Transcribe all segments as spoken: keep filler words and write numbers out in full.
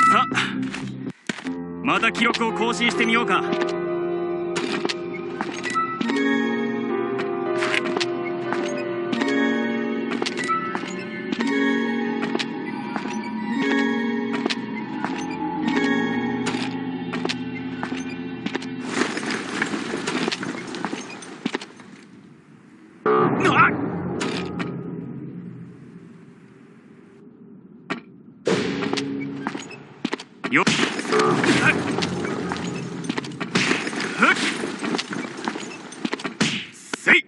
さあ、また記録を更新してみようか。よっ。せい。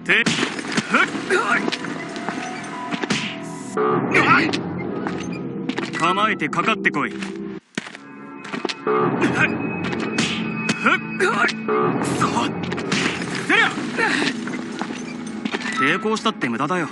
て、ふっ、構えてかかってこい。ふっ、そ、せりゃ。抵抗したって無駄だよ。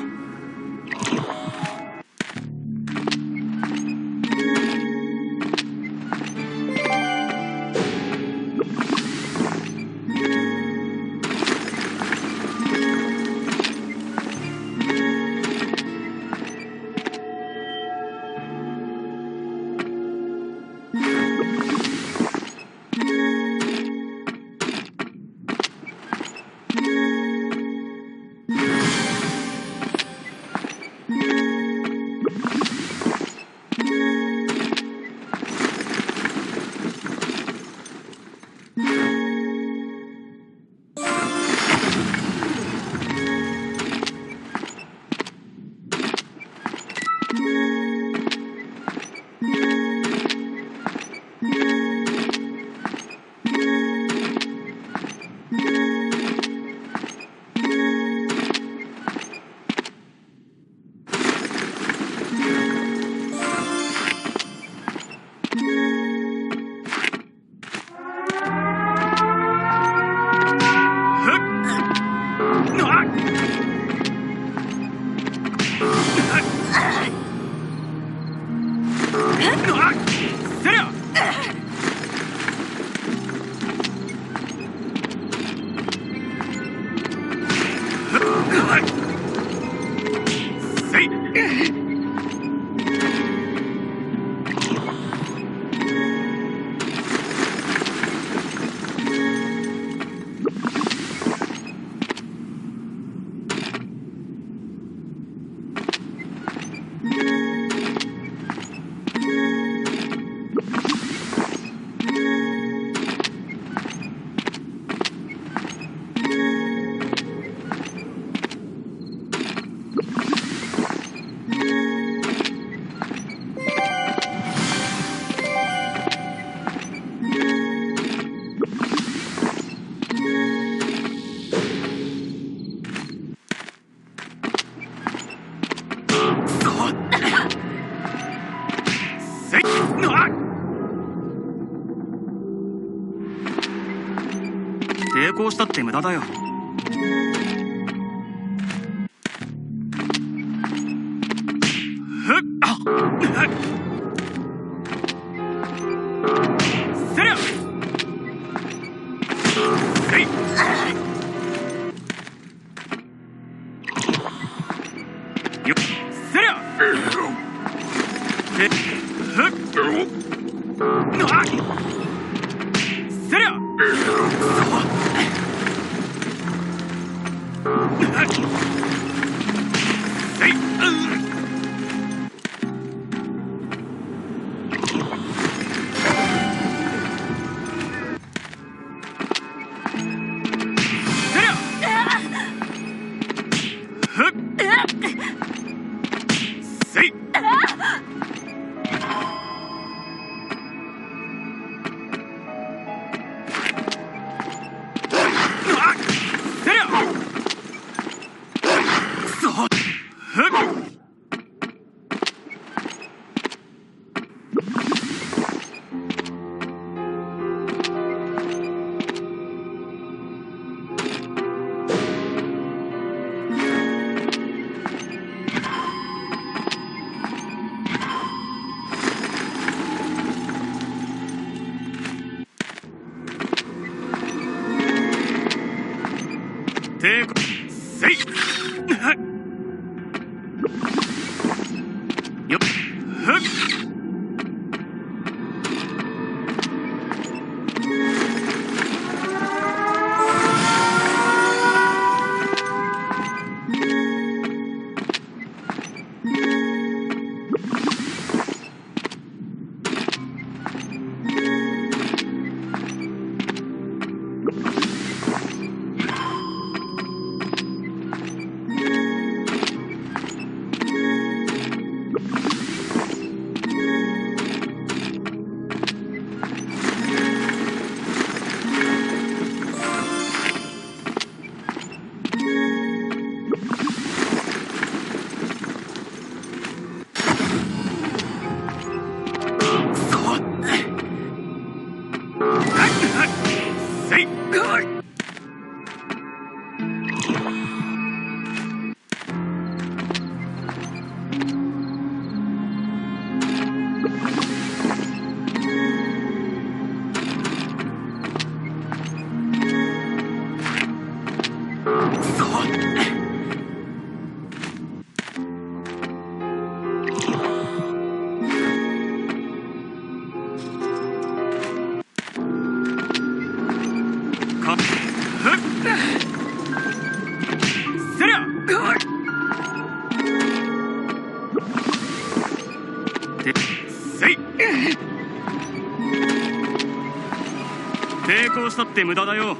抵抗したって無駄だよ。抵抗。せい。よっ。ふっ。か、ふっ、すりゃ、て、せい。抵抗したって無駄だよ。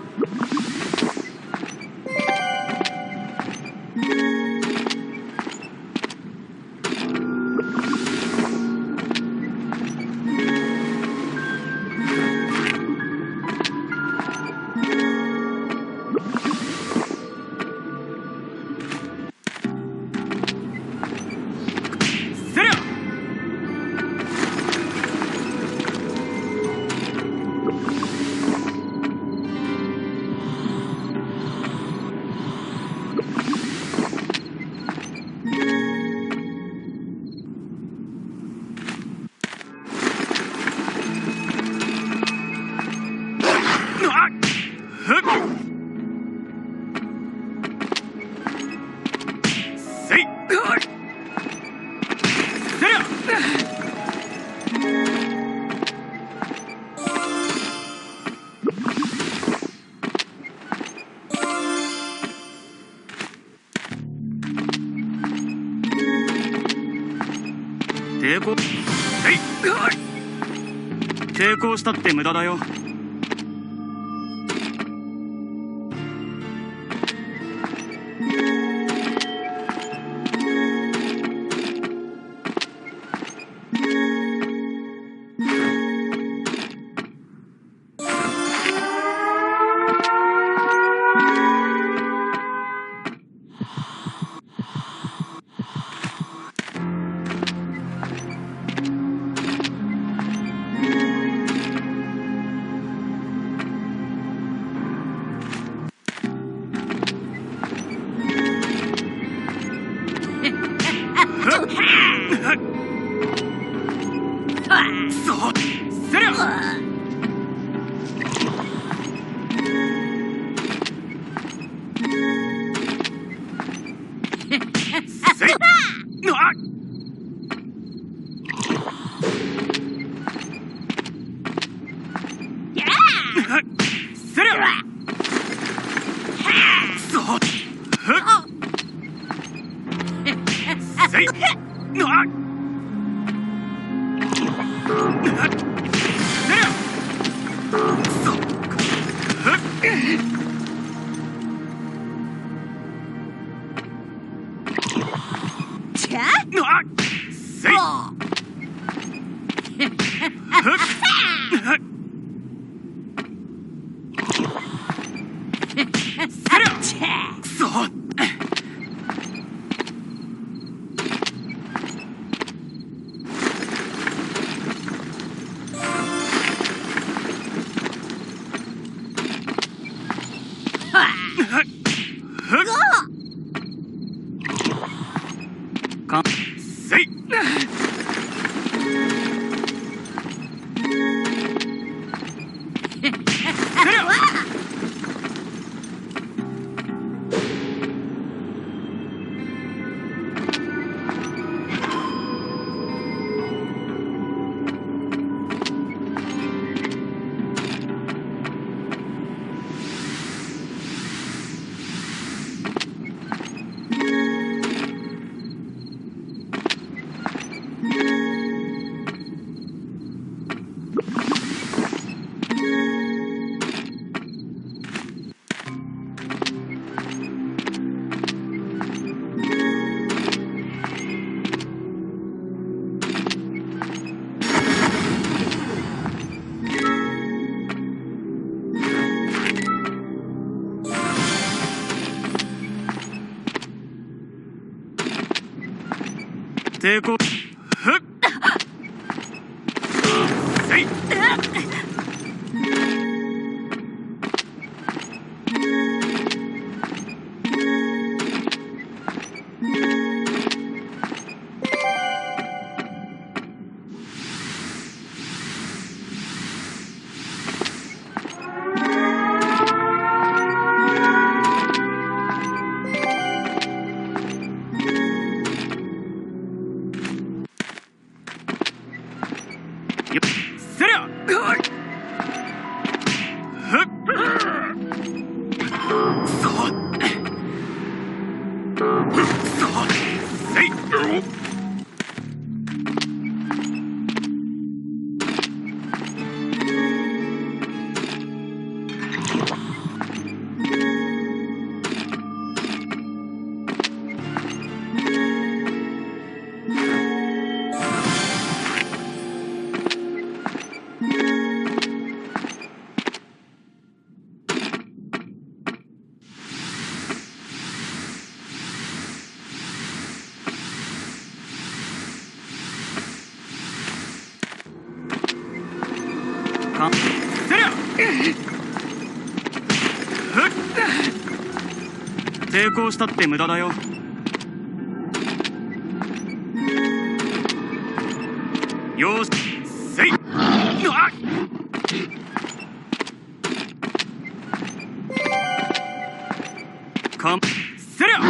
抵抗、えい。抵抗したって無駄だよ。せい。 抵抗。ふっ。せい。 よっ。せりゃ。ふっ。そ。そ。せい。 か。せりゃ。抵抗したって無駄だよ。よし。せい。あ。 かん。せりゃ。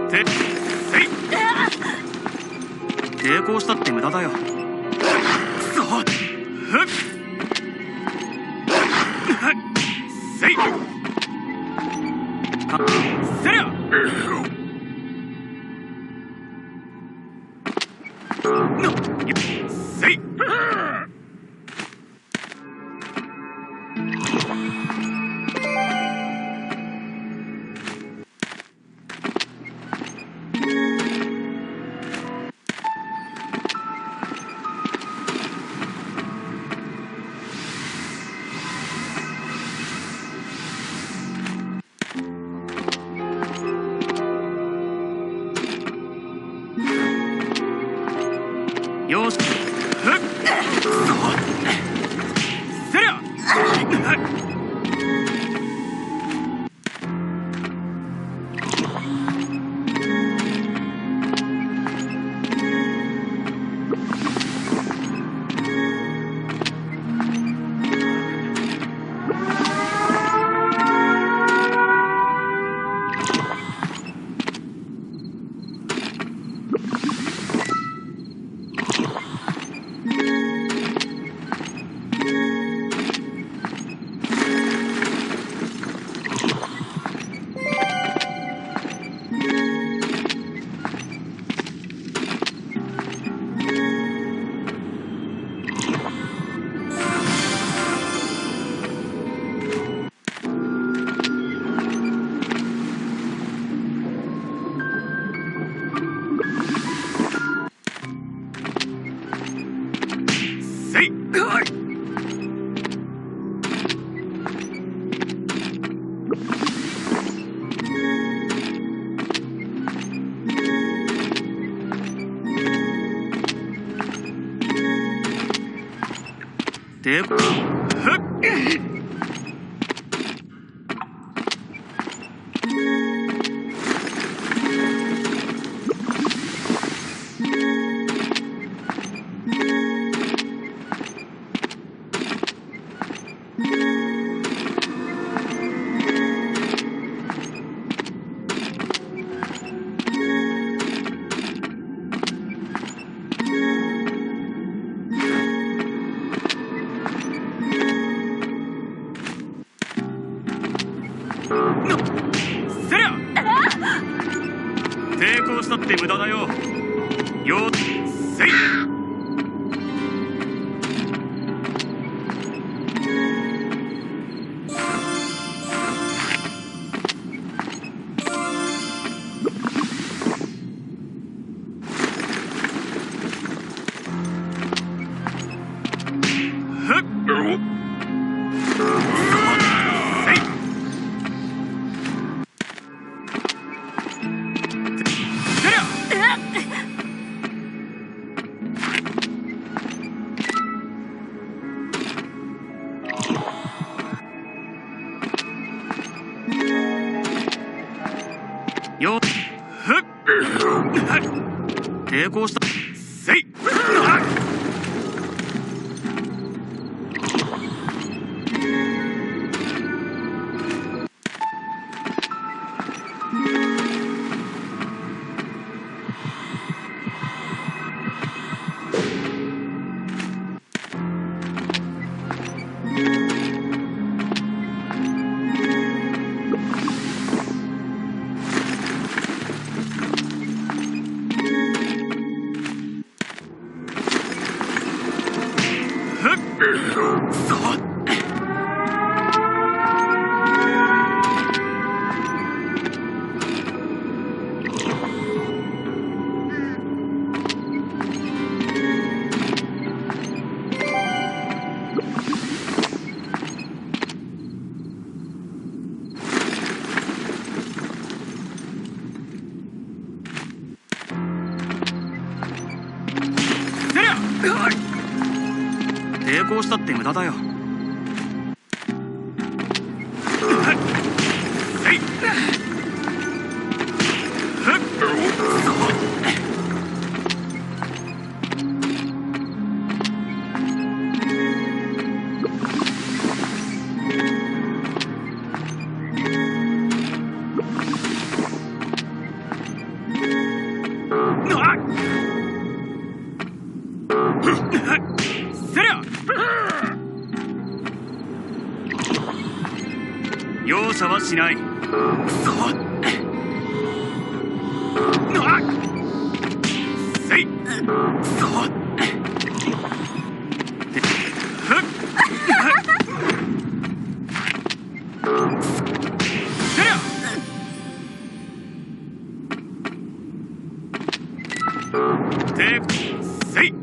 て、せい。抵抗したって無駄だよ。くそ。ふっ。せい。か、せりゃ。せい。 よし。ふっ。そ。せりゃ。抵抗、ふっ。せりゃ！抵抗したって無駄だよ。よ、せい！よ、ふっ。抵抗した。せい。抵抗したって無駄だよ。容赦はしない。くそ。せい。くそ。抵抗せい。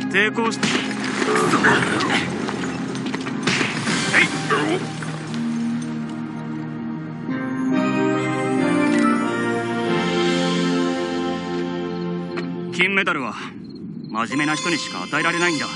抵抗し、金メダルは真面目な人にしか与えられないんだ。